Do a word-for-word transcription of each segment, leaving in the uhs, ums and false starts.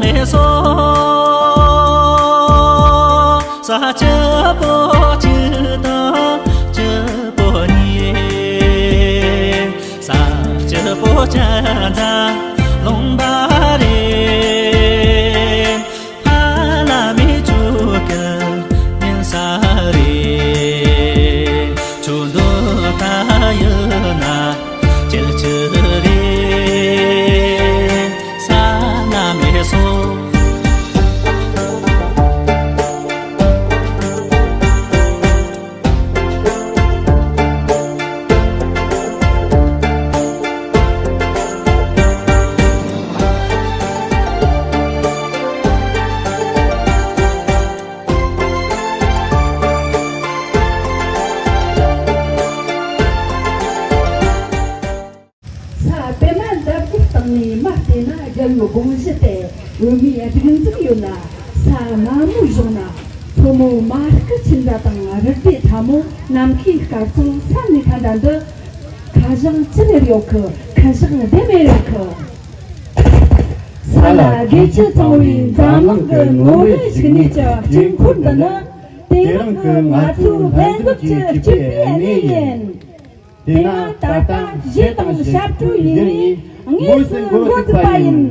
ལས་སོ། ས་སྐྱིད་པོ་གཅིག་དང་སྐྱིད་པོ་གཉིས། ས་སྐྱིད་པོ་ཅན་དང་ལུང་པ་རེད། ཧ་ལམ་མི་བཅུ་གི་ཉིན་ས་རེད། ཆུ་འདུག་ད་ཡོད་ན། ཅིག་ཅིག་རེད་ས་ན་མེད་སོ། ས་པད་མ་འདབ་སྒུག་བཏང་ནས་མ་བལྟས་ན། རྒྱལ་བའི་དགོངས་གཞི་དེ་འོས་མིའི་སྒྲིག་འཛུགས་ཡོད་ན། ས་དམའ་མོའི་གཞུང་ན་མཚོ་མོ་མ་སྐུལ་ཁྱིམ་བཟའ་དང་། རི་སྡེ་ཐ་མོ་ནམ་མཁའི་སྐར་ཚང་ས་ནས་ཁ་འདྲ་འདི། ཁ་བྱང་ཅི་ལེར་ཡོད་གི། ཁ་བྱང་བདེ་མེད་རེད་གི། ས་ལ་དགེ་བཅུ་ཚང་བའི་འཛམ་གླིང་གི་ངོ་བོས་ཞུགས་ནས་ཀྱི་དཀྱིལ་འཁོར་འདི་ནི། དེ་རིང་གི་ང་ཚོའི་ལྷན་འཛོམས་ཀྱི་སྐྱིད་པའི་གནས་ཡིན། དེས་ན་ད་ལྟ་གཞས་དང་ཞབས་བྲོ་ཡིན་ནས་དངོས་སུ་འགོ་ཚུགས་པ་ཡིན།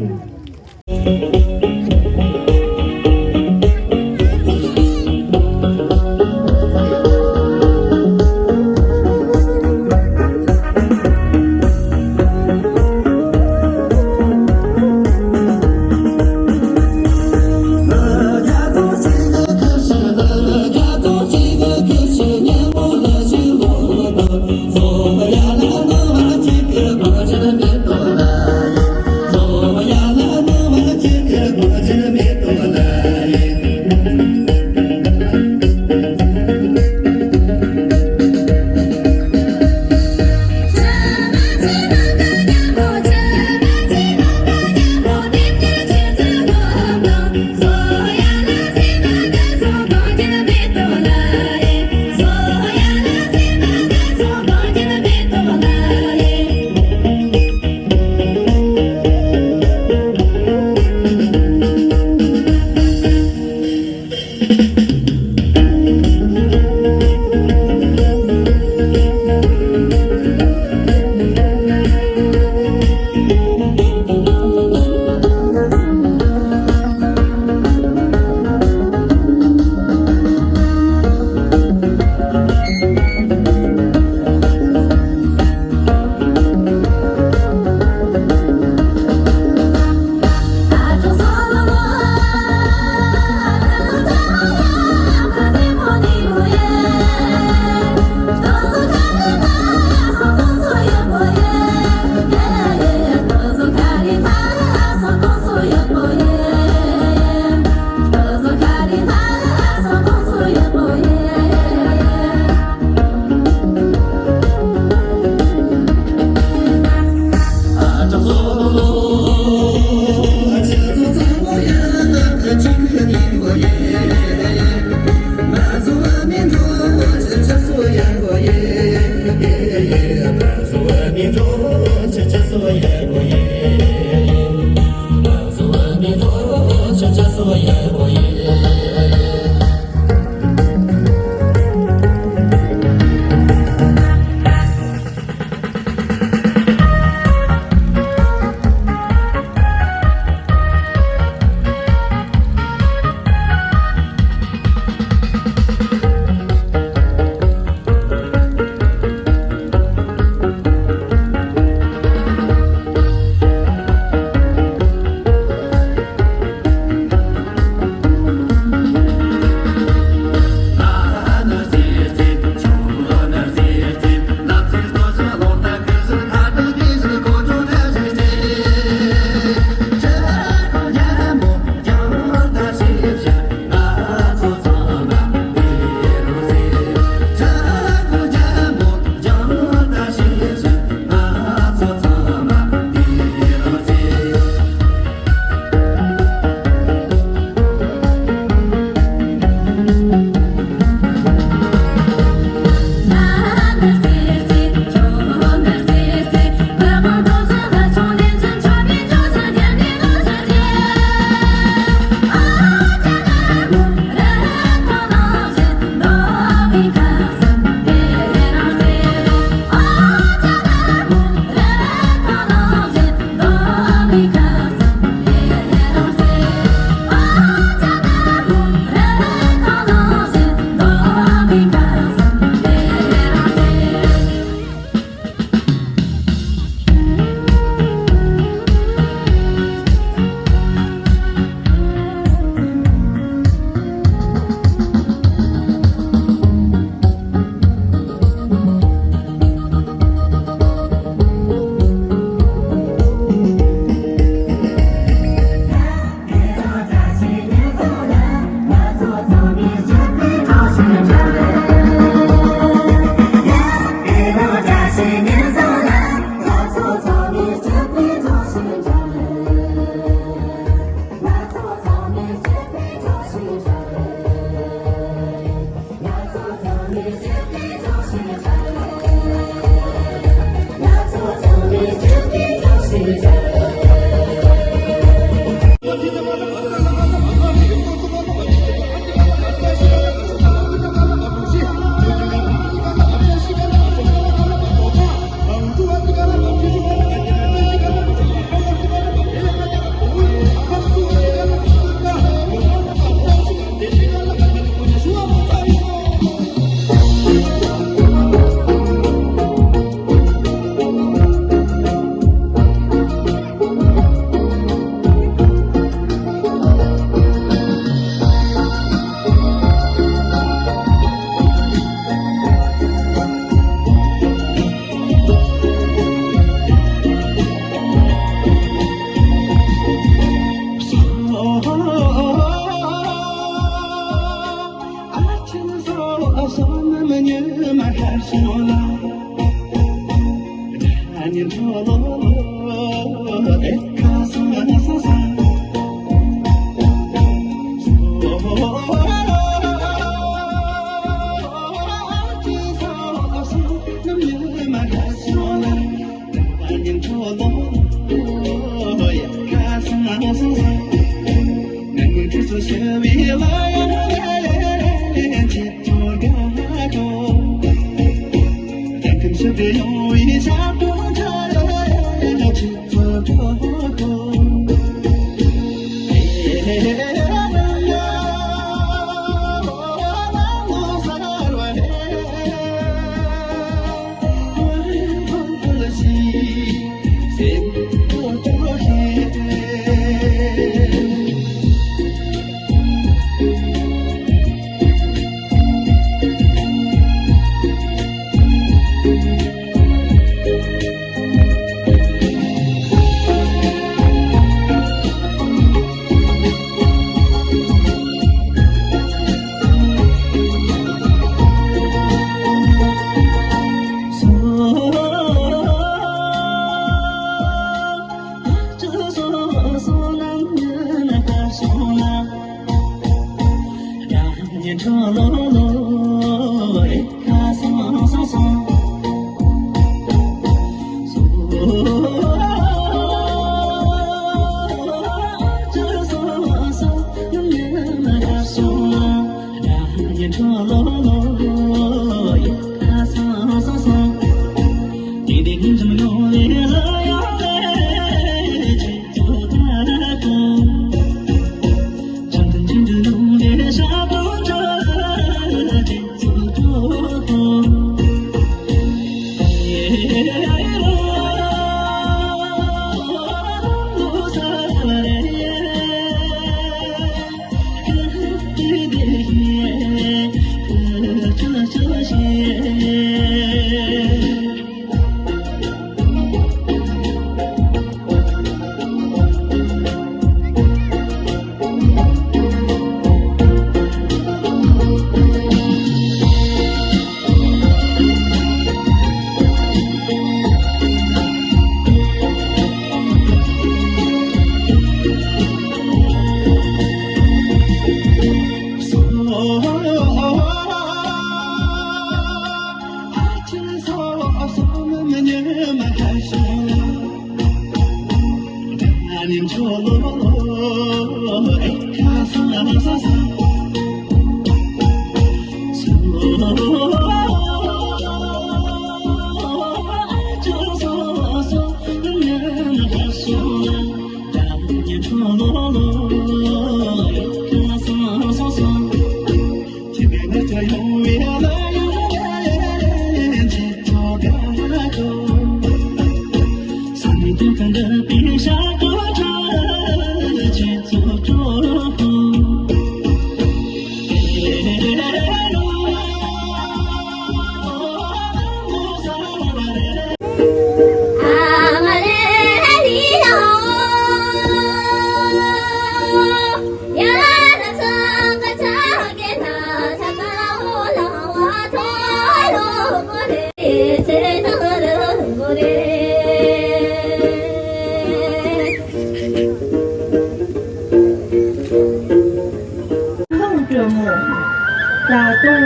ད་དུང་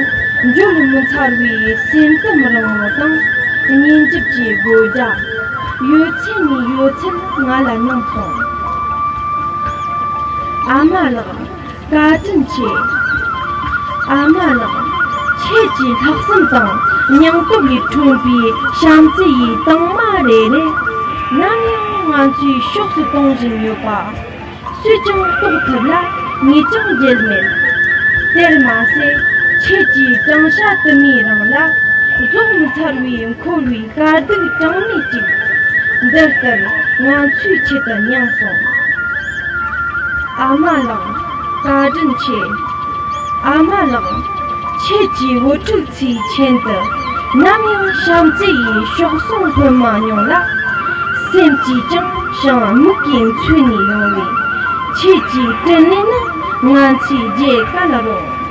འཇོམས་མི་ཚར་བའི་སེམས་གཏམ་རིང་མོ་དང་སྙན་འཇེབས་ཀྱི་དགོད་སྒྲ་ཡོད་ཚད་ནས་ཡོད་ཚད་ང་ལ་མྱངས་སོང་། ཨ་མ་ལགས། བཀའ་དྲིན་ཆེ། ཨ་མ་ལགས། ཁྱེད་ཀྱི་ལྷག་བསམ་དང་སྙིང་སྟོབས་ལས་འཁྲུངས་པའི་བྱམས་བརྩེ་ཡི་དྭངས་མ་རེ་རེ་ནམ་ཡང་ང་ཚོའི་ཕྱོགས་སུ་གཏོང་བཞིན་ཡོད་པ་སུས་ཀྱང་རྟོགས་ཐུབ་ལ་ངས་ཀྱང་འབྲེལ་མེད། དེར་མ་ཟད་ཁྱེད་ཀྱི་བྲང་ཤ་དུ་མའི་རིང་ལ་རྫོགས་མི་ཚར་བའི་འཁོར་བའི་དཀའ་སྡུག་གྲངས་མེད་ཅིག་འདི་ལྟར་ང་ཚོའི་ཆེད་དུ་མྱངས་སོང་། ཨ་མ་ལགས། བཀའ་དྲིན་ཆེ། ཨ་མ་ལགས། ཁྱེད་ཀྱི་བུ་ཕྲུག་ཚོའི་ཆེད་དུ་ནམ་ཡང་བྱམས་བརྩེ་ཡི་གཤོག་ཟུང་འཕོ་མ་མྱོང་ལ། སེམས་ཀྱིས་ཀྱང་བྱང་མིག་གིས་འཚོས་ནས་ཡོང་བའི་ཁྱེད་ཀྱི་དྲིན་ལན་ནི་ང་ཚོས་བརྗེད་ག་ལ་རུང་།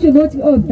ཁྱོད་ལོ་གཅིག་ཨོ་ད།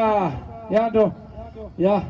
ཡ་འགྲོ། ཡ།